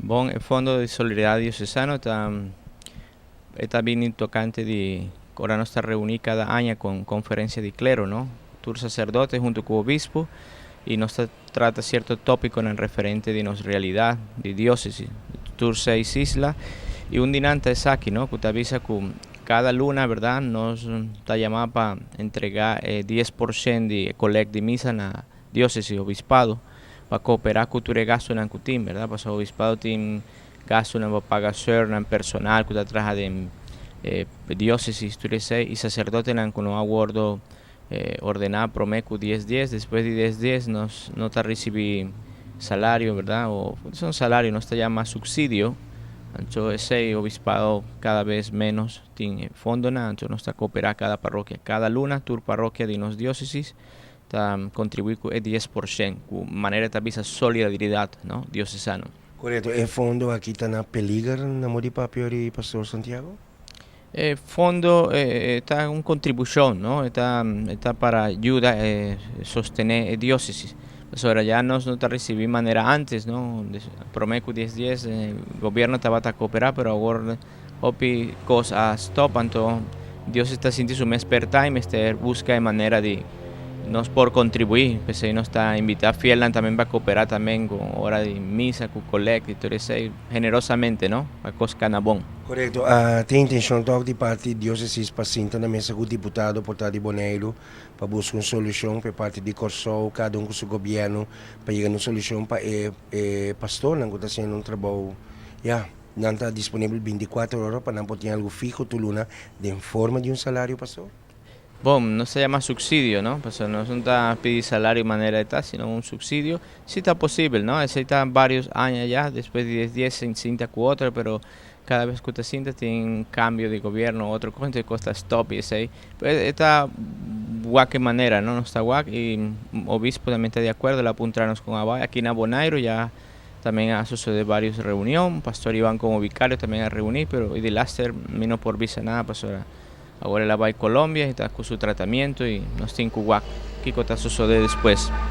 Bon, e Fondo di Solidaridat Diosesano ta bin tokante di ora nos ta reuní kada aña ku konferensia di klero, no? Tur saserdote huntu ku obispo i nos ta trata sierto tópiko en referente di nos realidat di diósesis, tur seis isla, i un di nan ta esaki, no? Ku ta bisa ku kada luna, berdat, nos ta yamá pa entregá 10% di kolekta di misa na diósesis, obispado, pa kooperá ku tur e gastunan ku tin, berdat? Pasobra obispado tin gastunan pa paga sùrnan, personal ku ta traha den diósesis, tur esei, i saserdotenan ku no a wòrdu ordená promé ku 10 10. Despues di 10 10 nos no ta risibí salario, berdat? O no salario, nos ta yama supsidio. Anto, esei obispado kada bes ménos tin fondonan, anto nos ta kooperá kada parokia. Kada luna, tur parokia di nos diósesis ta kontribuí ku 10%, ku manera ta bisa solidaridat, no, diosesano. Korekto. E fondo aki ta na peliger, na moda di papia, Pastor Santiago? E fondo ta un kontribushon, no? Ta pa yuda sostené e diósesis. Awor ya nos no ta risibí manera antes, no? Promé ku 10 10, gobièrnu tabata kooperá, pero awor hopi kos a stop, anto diósesis ta sinti su mes pèrtá i mester buska manera di nos por kontribuí. P'esei nos ta invitá fielnan tambe pa kooperá tambe ku ora di misa, ku kolekta i tur esei, generosamente, no? Pa kos kana bon. Korekto. Tin intenshon toch di parti diósesis pa sinta na mesa ku diputado por ta di Boneiru pa buska un solushon pa parti di Kòrsou, kada un ku su gobièrnu, pa yega na un solushon pa e pastornan ku ta hasiendo un trabou, ya, nan ta disponibel 24 ora, pa nan por tin algu fiho tur luna den forma di un salario, pastor? Bon, no se yama supsidio, no? Pues no ta pidi salario manera di tal, sino un supsidio. Si ta posibel, no? Esei ta vários aña ya, despues di 10 10 sinta ku otro, pero kada bes ku ta sinta tin kambio di gobièrnu, otro kos, kos ta stop i esei. Pero ta wak manera, no? Nos ta wak i obispo tambe ta di akuerdo, el a puntra nos kon a bai. Aki na Boneiru ya tambe a sosodé vários reunion, Pastor Iván komo vikario tambe a reuní, pero i di laster mi no por bisa nada, pastor. Awor el a bai Colombia i ta ku su tratamentu i nos tin ku wak kiko ta sosodé despues.